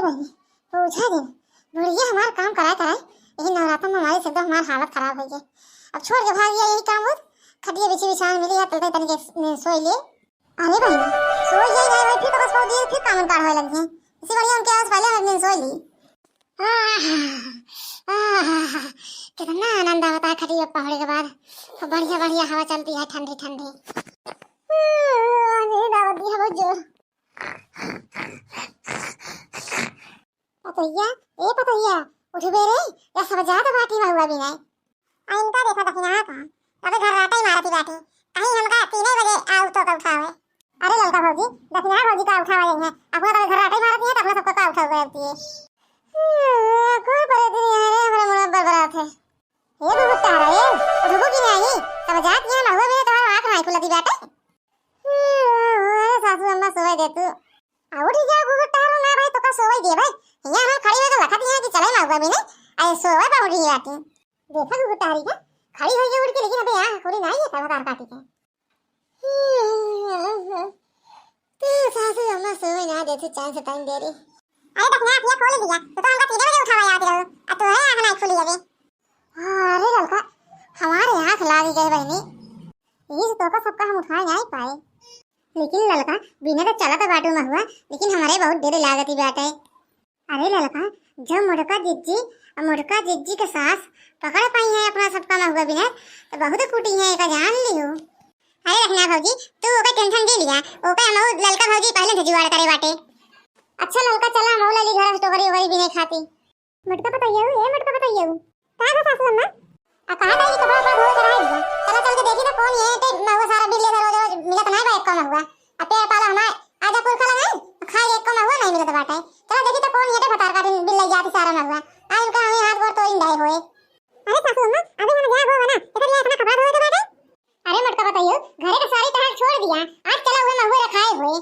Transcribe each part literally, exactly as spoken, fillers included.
पूछा दिन, बुढ़िया हमार काम कराए कराए, यही नवरातन में हमारी से एकदम हमार हालत खराब होइ गई। अब छोड़ के भाग गया यही काम, वो खटिया बिछी बिछान मिली है, तनी तनी के सोई ले। अरे बहिनी, सोई जाई ना भाई, फिर तो बस बहुत देर फिर काम काढ़ होए लग गए। इसी बढ़िया उनके आवाज पहले हर दिन सोई ली। आह, आह, कितना आनंद आवता है खटिया पहुड़े के बाद। खूब बढ़िया बढ़िया हवा चलती है ठंडी ठंडी। आह, नींद आवती है बहुत जोर। पतोहिया, ए पतोहिया, उठबे रे, या सब जात बाटी महुआ बिनाए। आ इनका देखा दखिना का, अबे घर्राटा ही मारती बाटी। कहीं हमका तीने बजे आउ तो का उठावे। अरे ललका भौजी, दखिना भौजी का उठावा यही है। अपना तो घर्राटा ही मारती है, तो अपना सबका का उठावे रहती है। हम्म, कौन परे दिन है रे, हमारे मुड़ा बरबरात है। ए गुगुटारा, ए, उठबू कि नाही? सब जात यहाँ महुआ बिनाए, तुम्हारा आँख नाही खुलती बाटे। हम्म, अरे सासू अम्मा सोए दे तू। आ उठी जा गुगुटारा, ना भाई तो का सोए दे भाई। यहाँ हम खड़ी हो तो लखत यहाँ कि चले महुआ बिनाए, आए सोए पा उठी जाती। देखा गुगुटारी का, खड़ी हो गई उठ के, लेकिन अबे यहाँ खुली नाही है, तब तार काटी के। तू सासू अम्मा सोए ना देती चैन से तनी देरी। अरे बस ना, आँखिया खोल लिया, तो, तो हमका तीन बजे उठावा याद रहो, अब तो है आँख नाही खुली अबे। अरे ललका, हमारे आँख लाग गए बहनी, ये तो का सबका हम उठाए नाही पाए। लेकिन ललका, बिना तो चला तो बाटू महुआ, लेकिन हमारे बहुत देर लागती बाटे। अरे ललका, जो मोटका जिज्जी और मोटका जिज्जी के सास पकड़ पाई है अपना सबका महुआ बिना, तो बहुत कूटी है, एका जान लियो। अरे रखना भौजी, तू ओका टेंशन दे लिया, ओका हम ललका भौजी पहले से जुगाड़ करे बाटे। अच्छा ललका, चला हम लली घर से टोकरी ओकरी बिने खाती। मटका पतोहिया, ए मटका पतोहिया। का गो सासू अम्मा? आ कहा था कि कपड़ा उपड़ा धोए के रह दिया। चला चल के देखी तो कौन ये ते महुआ सारा बिल ले रोज रोज मिलत नाही बा एको महुआ। आ पेड़ पाला हमार आजा पुरखा लगाई, खाए एको महुआ नाही मिलत बाटे। चला देखी तो कौन ये ते भतार काटी बिल ले जाती सारा महुआ। आज उनका हमें हाथ गोड़ तोड़ दे होए। अरे सासू अम्मा, अबे हम जा हो ना, एकर ये अपना कपड़ा धोए के बाटे। अरे मटका पतोहिया, घरे के सारी तहार छोड़ दिया, आज चला हुए महुआ रखाए हुए।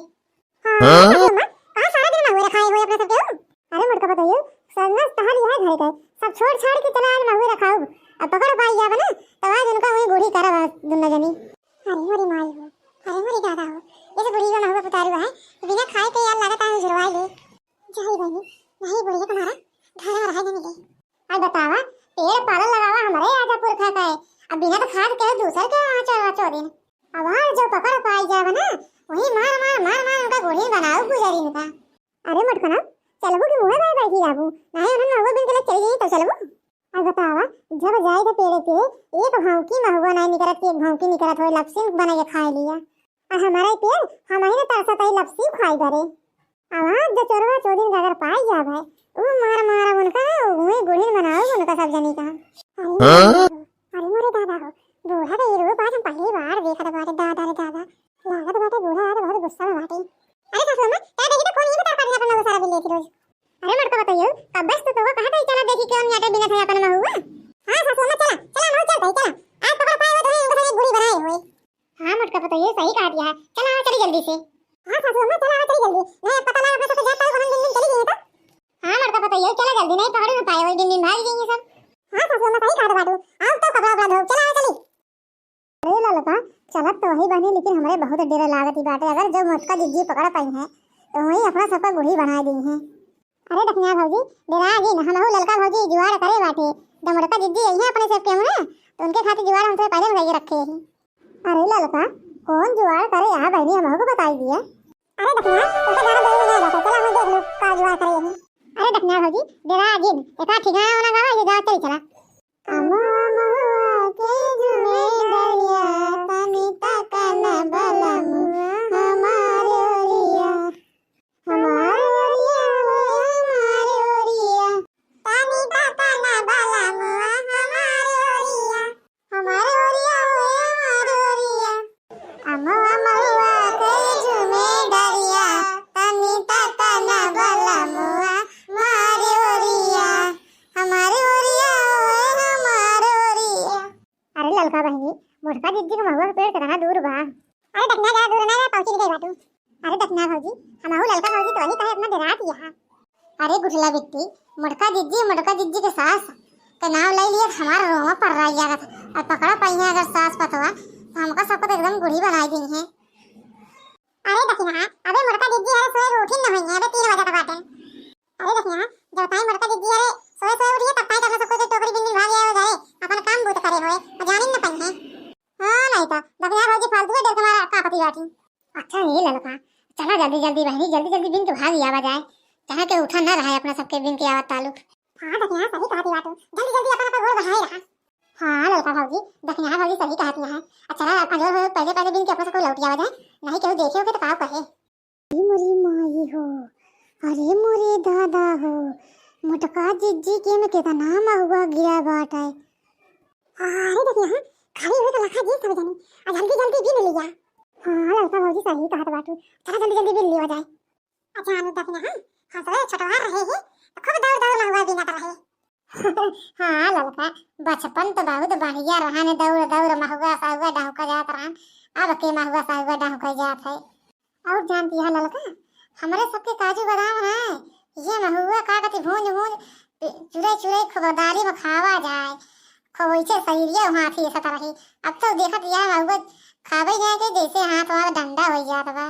हाँ, हाँ? सासू अम्मा, कहाँ सारा दिन महुआ रखाए हुए अपने सबके हो? अरे मटका पतोहिया, सन्नस तहार यह घर के, सब छोड़ छाड़ के चला आज महुआ रखाउब। अब पकड़ पाई जाब ना, तब आज उनका वही बूढ़ी करब आज दुन्ना जनी। अरे मोरी माई हो, अरे मोरी दादा हो, ये तो बूढ़ी का महुआ पुतारू है, बिना खाए के यार लागत आज झुरवाई ले। जाई बहनी, नहीं बुढ़िया तुम्हारा घर में रहे जनी ले। अब बतावा, पेड़ पाला लगावा हमरे आजा पुरखा का है, अब बिना तो खाद के दूसर के आँचो आँचो दिन। अब आज जो पकड़ पाई जाब ना, वही मार मार मार मार उनका गोली बनाउब गुजरी इनका। अरे मटकना, चलबू कि मुँहे बाय बैठी रहबू? नाही उन्हन महुआ बिन के ले चली गई तो चलबू? अब बतावा, जब जाई तो पेड़े पे एक भौंकी महुआ नाही निकरत कि एक भौंकी निकरत होए, लपसिन बना के खाए लिया। आ हमारा ही पेड़, हम ही ने तरसत आई लपसी खाई करे। अब आज जो चोरवा चोरिन का अगर पाई जाब है, ऊ मार मार उनका, उहे गुढ़िन बनाउब उनका सब जनी का। अरे हाँ? अरे मोरे दादा हो, बूढ़ा के ई रूप आज हम पहली बार देखत बाटे, दादा रे दादा। लागत बाटे बूढ़ा आज बहुत गुस्सा में बाटे। अरे सासू अम्मा, का देखी तो कौन ये बता पानी अपन महुआ सारा बिल लेती रोज। अरे मटका पतोहिया, कब से तो तोका कहत है चला देखी कौन याटे बिनत है अपन महुआ। हाँ सासू अम्मा चला, चला महुआ चलता है, चला। आज पकड़ पाए हुए तो इनका सारी गुढ़ी बनाए हुए। हाँ मटका पतोहिया, सही कहा दिया है, चला आओ चली जल्दी से। हाँ सासू अम्मा चला आओ चली जल्दी, नहीं पता लगा अपने सबके जात पाए बहन दिन दिन चली गई तो। हाँ मटका पतोहिया, चला जल्दी, नहीं पकड़ ना पाए, वही दिन दिन भाग जाएंगे सब। हाँ सासू अम्मा सही कहा बाटू, आओ तो कपड़ा उपड़ा धो, चला आओ चली। अरे ललका, चलत तो वही बहनी, लेकिन हमरे बहुत डेरा लागत ही बाटे। अगर जो मोटका जिज्जी पकड़ पाई है, तो वही अपना सबका गुढ़ी बनाए दी है। अरे दखिना भौजी, डेरा जिन, हमहू ललका भौजी जुगाड़ करे बाटे। जब मोटका जिज्जी आई है अपने सबके मुँह, तो उनके खातिर जुगाड़ हमसे पहले मंगाई के रखे ही। अरे ललका, कौन जुगाड़ करे यहाँ बहनी, हमहू को बताई दिए। अरे दखिना, तुमको जाना जरूरी नहीं रहता, चला हमें देख लो, का जुगाड़ करे यही। अरे दखिना भौजी, डेरा जिन, एका ठिकाना होना गावा, ये गाँव चली चला। अमवा महुआ के झूमे डरिया, तनी तकन बलमुआ हमार ओरिया। हमार ओरिया हो हमार ओरिया, तनी तकन बलमुआ हमार ओरिया। हमार ओरिया हो हमार ओरिया। अमवा महुआ के झूमे डरिया, तनी तकन बलमुआ हमार ओरिया। हमार ओरिया हो हमार ओरिया। अरे ललका बहिनी, मोटका जिज्जी के महुआ के पेड़ कितना दूर बा? अरे दखिना, ज्यादा दूर ना जा, पहुँची नहीं गई बाटू। अरे दखिना भौजी, हमहू ललका भौजी तो वही कहे अपना डेरात यहाँ। अरे गुठला बिट्टी, मोटका जिज्जी, मोटका जिज्जी के सास के नाम ले लिया, हमारा रोवा पर रह गया था। और पकड़ा पाई है अगर सास पतवा, तो हमका सबको तो एकदम गुढ़ी बनाई दी है। अरे दखिना, अबे मोटका जिज्जी अरे सोए के उठी न होई है, अबे तीन बजे का बाटे। अरे दखिनहा, जब ताई मोटका जिज्जी अरे सोए सोए उठिए, तब ताई तब सबको के टोकरी बिन बिन भाग आए हो घरे, अपन काम बूत करे होए, और जानिन न पाई है। हाँ, नहीं तो दखिनहा भौजी फालतू के डर के मारा कांपती बाटी। अच्छा ये ललका, चला जल्दी जल्दी बहनी, जल्दी जल्दी बिन के भाग आवा जाए, चाहे के उठा न रहे अपना सबके बिन के आवत तालुक। हाँ दखिनहा, सही कहती बाटू, जल्दी जल्दी अपन अपन गोड़ बढ़ाए रहा। हाँ ललका भौजी, दखिनहा भौजी सही कहती है। अच्छा ना, अजोर हो पहले पहले बिन के अपना सबको लौट आवा जाए, नहीं केहू देखे होके तो का कहे। अरे मोरी माई हो, अरे मोरे दादा हो, मोटका जिज्जी के में कितना महुआ गिरा बाटे। अरे दखिनहा, खाली हुए तो लखा जी सब जनी, आ जल्दी जल्दी बिन लिया। हाँ ललका भौजी सही कहत बाटू, चला जल्दी जल्दी बिन लिया जाए। अच्छा अनु दखिनहा, हाँ, हंसवे छोटवा रहे ही तो खूब दौड़ दौड़ महुआ बिनत रहे। हाँ ललका, बचपन तो बहुत बढ़िया रहन, दौड़ दौड़ महुआ सहुआ डहुका जात रहन, अब के महुआ सहुआ डहुका जात है। और जानती है ललका, हमरे सबके काजू बादाम है, ये महुआ का कति भूंज भूंज, चुरे चुरे खूब दारी में खावा जाए, खूब वैसे शरीरिया वहाँ थी ऐसा तरह ही। अब तो देखत यह महुआ खावे जाए के जैसे हाथ वाला डंडा हो जात बा।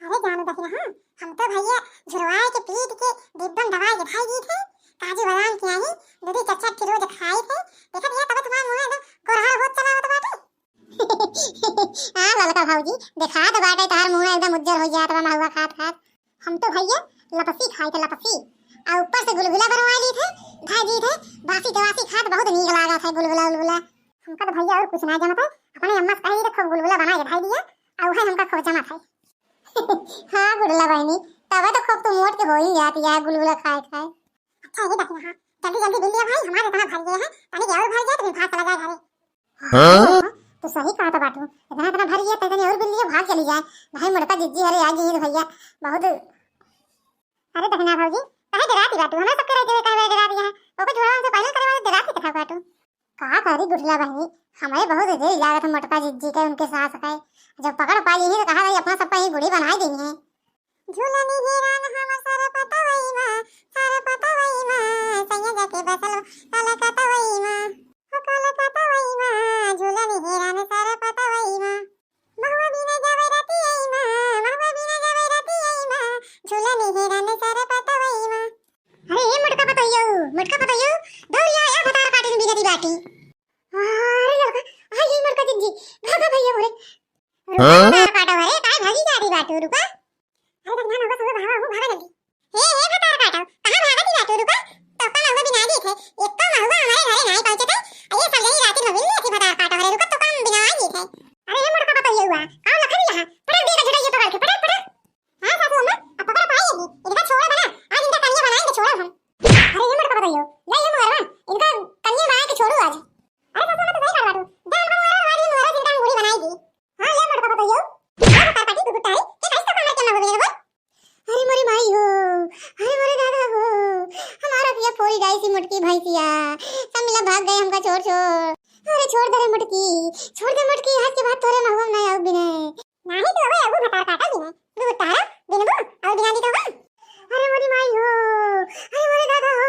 अरे जानू दखिनहा, हम तो भैया झुरवाए के पीट के डिब्बा में दबाए के खाई गई थे, काजू बादाम के आई, दूधी चटचट के रोज खाई थे। देखत भैया तब तुम्हारा मुंह एकदम गोरहर होत चला होत बाटे। हाँ ललका भौजी, देखा तो बाटे तार मुंह एकदम उज्जर हो जात बा महुआ खात खात। हम तो भैया लपसी खाई थे, लपसी, और ऊपर से गुलगुला बनवा ली थे, भाई जी थे, बासी के बासी खात बहुत नीक लागा था गुलगुला उलगुला। हमका तो भैया और कुछ ना जमत है, अपने अम्मा से कही थे खूब गुलगुला बना के खाई दिया, और वही हमका खूब जमत है। हाँ गुड़ला बहनी, तबे तो खूब तू मोट के हो ही जाती है गुलगुला खाए खाए। अच्छा ये दखिनहा, जल्दी जल्दी बिन लिया भाई, हमारे इतना भर गए हैं, तनी के और भर जाए तो फिर भाग चला जाए घरे। हाँ? तू सही कहत बाटू, इतना इतना भर गया तो तनी और बिन लिया, भाग चली जाए। भाई मोटका जिज्जी अरे आ गई भैया, बहुत। अरे दखिनहा भौजी, काहे डराती बाटू? हमें सबके रहते हुए काहे डराती है? ओको झोला हमसे पहले करे वाले डराती कथा बाटू। का करी गुठला बहनी, हमें बहुत देर लागत है मोटका जिज्जी के, उनके सास के। जब पकड़ पा ली है तो कहा भाई अपना सबका ही गुड़ी बनाई देनी है। झूलनी हिरन हमर सरपतवई मा, सरपतवई मा, सैया जाके बसल कलकतवई मा, हो कलकतवई मा, झूलनी हिरन सरपतवई मा। महुआ बिना जावे राती आई मा, महुआ बिना जावे राती आई मा, झूलनी हिरन सरपतवई मा। अरे ए मोटका पतोहियो, मोटका पतोहियो, दौड़िया ए भतार काटिन बिनती बाटी। अरे लड़का, आ गई मोटका जिज्जी, भागा भैया मोरे। रुका हाँ? भतार काटो रे, काय भागी गाड़ी बाटू, रुका। अरे बदनाम होगा सब, भागा हो, भागा जल्दी। हे, हे भतार काटो, कहाँ भागत ही बाटू, रुका। तो का महुआ बिना दी थे, एक तो महुआ हमारे घरे नाई पहुँचे थे, ये सब जनी राती में मिल लेती भतार काटो रे, रुका तो काम बिना आई थे। अरे ये मोटका पतोहियो हुआ, आओ लखन यहाँ, पटक दे झुटाइए पकड़ के, पटक, पटक। हाँ सासू अम्मा, अब पकड़ पाई है, इनका छोड़ा बना, आज इनका कनिया बनाएंगे छोड़ा हम। अरे ये मोटका पतोहियो, ले ये मुहरवा, इनका कनिया बना के छोड़ू आज। अरे सासू अम्मा तो सही कर बाटू, दे इनका मुहरवा, आज ये मुहरवा जिनका हम बूढ़ी बनाएगी। हाँ ये मोटका पतोहियो, ये मोटका पाटी दुगुटाई, ये कैसे कमर के मगो बेरो बोल? अरे मोरी माई हो, अरे मोरे दादा हो, हमारा पिया फोरी जाई सी मोटकी भैंसिया, सब मिला भाग गए हमका छोड़ छोड़। अरे छोड़ दे रे मोटकी, छोड़ दे मोटकी, आज के बाद तोरे महुआ में ना आऊ बिने। नाही तो अबे अबू भतार काटा बिने, तू तारा बिनबू और बिना दी तो हम। अरे मोरी माई हो, अरे मोरे दादा हो,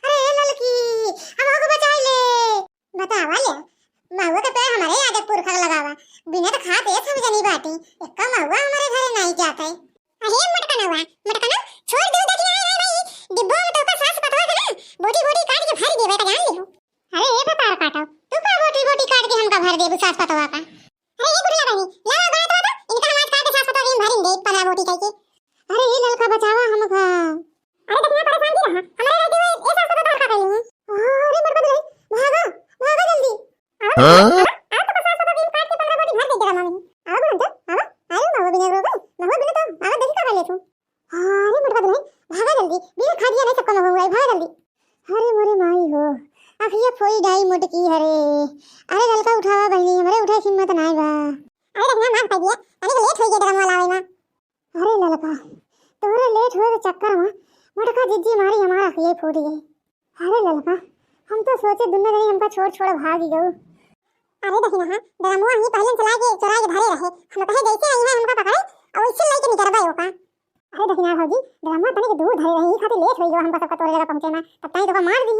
अरे ए ललकी, हम ओको बचाई ले। बतावा ले, महुआ के पेड़ हमारे आगे पुरखा के लगावा, बिना तो खाते सब जनी बाटी, एक्का महुआ हमारे घरे नहीं जाते। अरे मटकनवा, मटकना, छोड़ दे उधर की, आए, आए, भाई, डिब्बो में तो का सास पतवा के ना, बोटी बोटी काट के भर देवे का जान लियो। अरे ए भतार काटो, तू का बोटी बोटी काट के हमका भर देबू सास पतवा का? अरे ए बुढ़ला बहनी, लावा बात बता, इनका हम आज काट के सास पतवा के भरिन दे, पला बोटी कह के। अरे ए ललका बचावा हमका। अरे दखिनहा परेशान की रहा, हमारे रहते हुए ए सास पतवा का कर ली। अरे मटका दुल्हन, भागा, भागा जल्दी। हाँ? हाँ? हाँ, तो बस आज तो दिन काट के पन्द्रह बोटी भर दे देगा मामी। आओ बुढ़न तो, आओ, आओ, महुआ बिना रो गई, महुआ बिना तो, आओ, देखी का कर ले तू। अरे मोटका दुल्हन, भागा जल्दी, बिना खा दिया नहीं सबका महुआ हुआ है, भागा जल्दी। अरे मोरे माई हो, आखिया फोई डाई मोटकी हरे। अरे ललका उठावा बहनी, हमरे उठे हिम्मत नाई बा। अरे रखना माफ कर दिया, तनी के लेट हो गया ड्रामा लावे में। अरे ललका, तोहरे लेट होए के चक्कर में मोटका जिज्जी मारी हमारा आँखिये फूट गई। अरे ललका, हम तो सोचे दुन्नो जनी हमका छोड़ छोड़ भाग गऊ। अरे दखिनहा, ड्रमुआ ही पहले चला के चोरा के धरे रहे। हम कहे जैसे आई है हमका पकड़े और वैसे लेके निकरबा ओका। अरे दखिनहा भौजी, ड्रमुआ तने के दूर धरे रही, ई खातिर लेट होई गवा हमका सबका तोरे जगह पहुँचे में। तब ताई तोका मार दी।